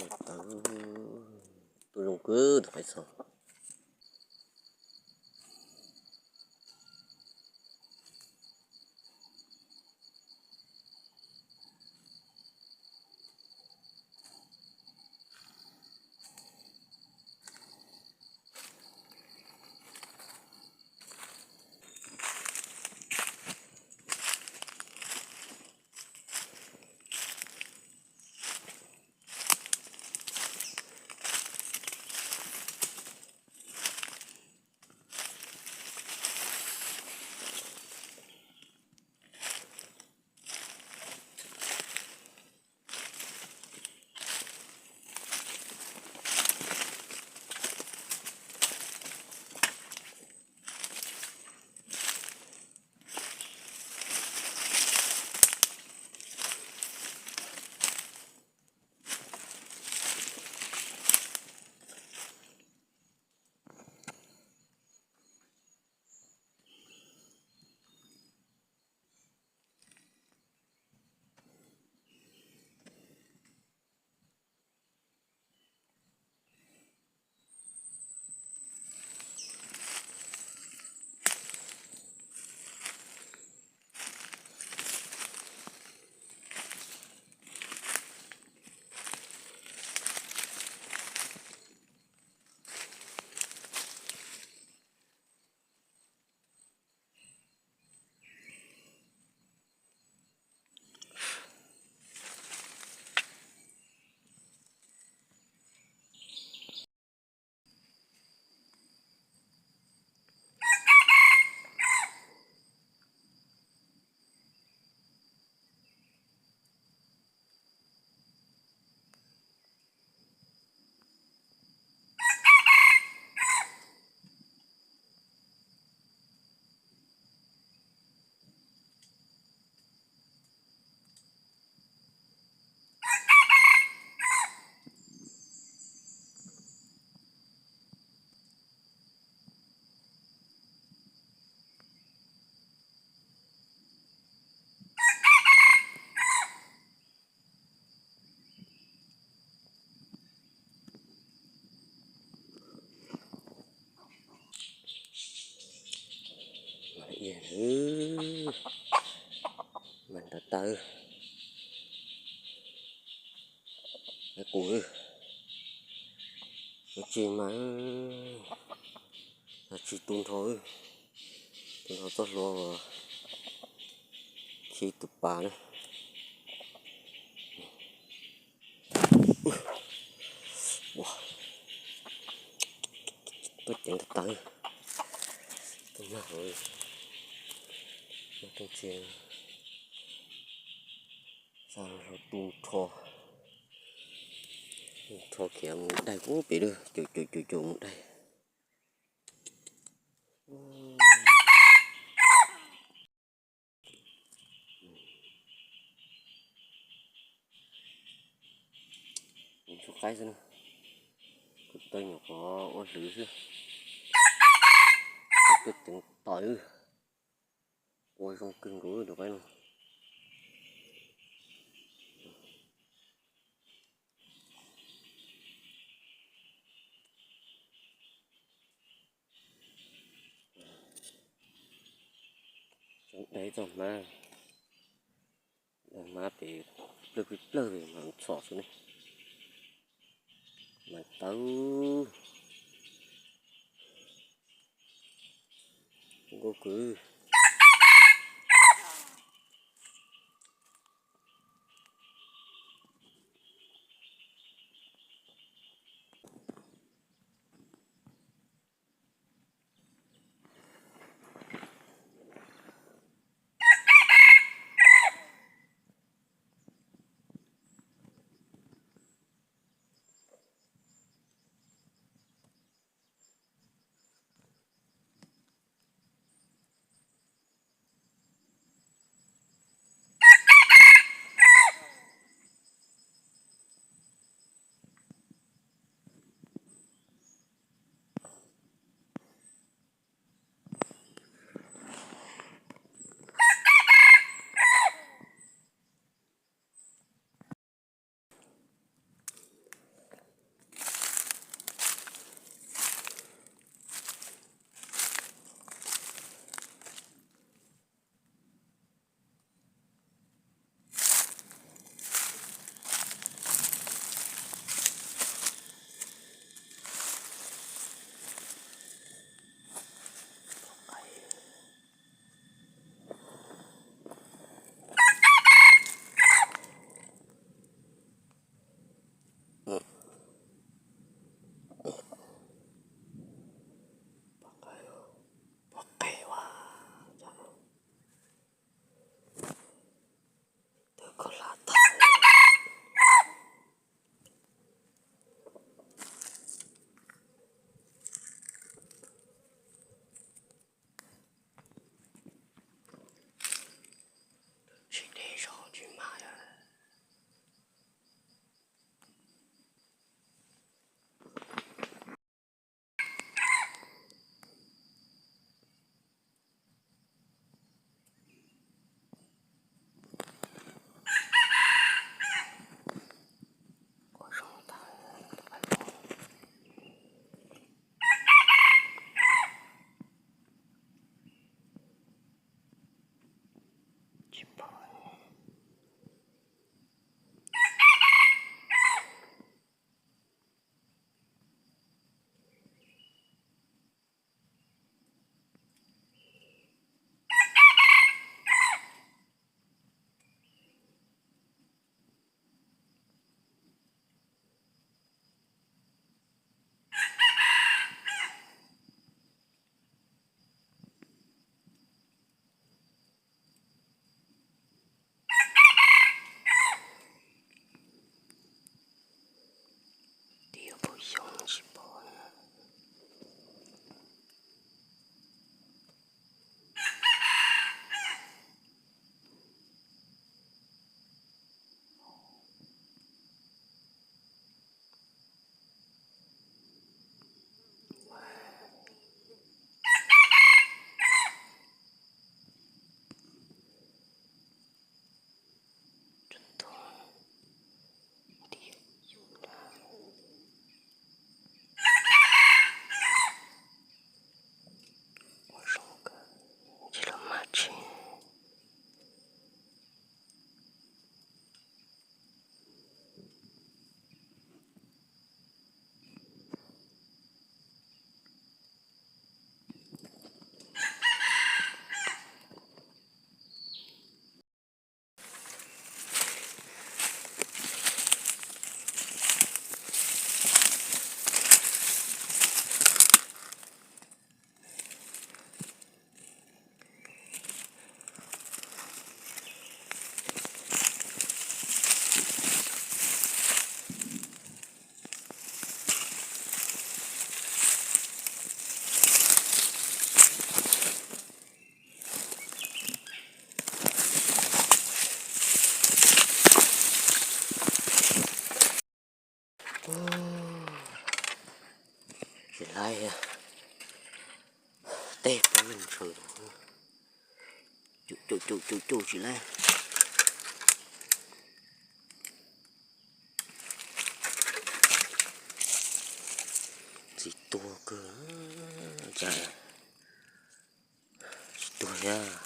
Tawv, tuaj zoo kawg tus qaib txha. Mas nrov tawv, qus, ua tsi mas, ua tsi tu nrho, tu nrho txoj hlua khi tus pas na. Tuaj ceev tag tawv, tuaj nag hauv, tuaj tsis xa hlo tu nrho, tu nrho khiav mus daig ub pem lawm, caum caum caum caum mus daig. Tus qaib xwb na, kuv tau nyuam qhuav ua hlwv xwb. Tuaj ceev tawv, ua zoo kawg nkaus tus qaib no. Tseem dai txoj hmab, hmab pem plawg plawg mas txhom xwb ne. Mas tawv, zoo nkauj kawg. Cuj cuj cuj tsis laib. Txiv tuag kawg. Cas tsis tuag thiab.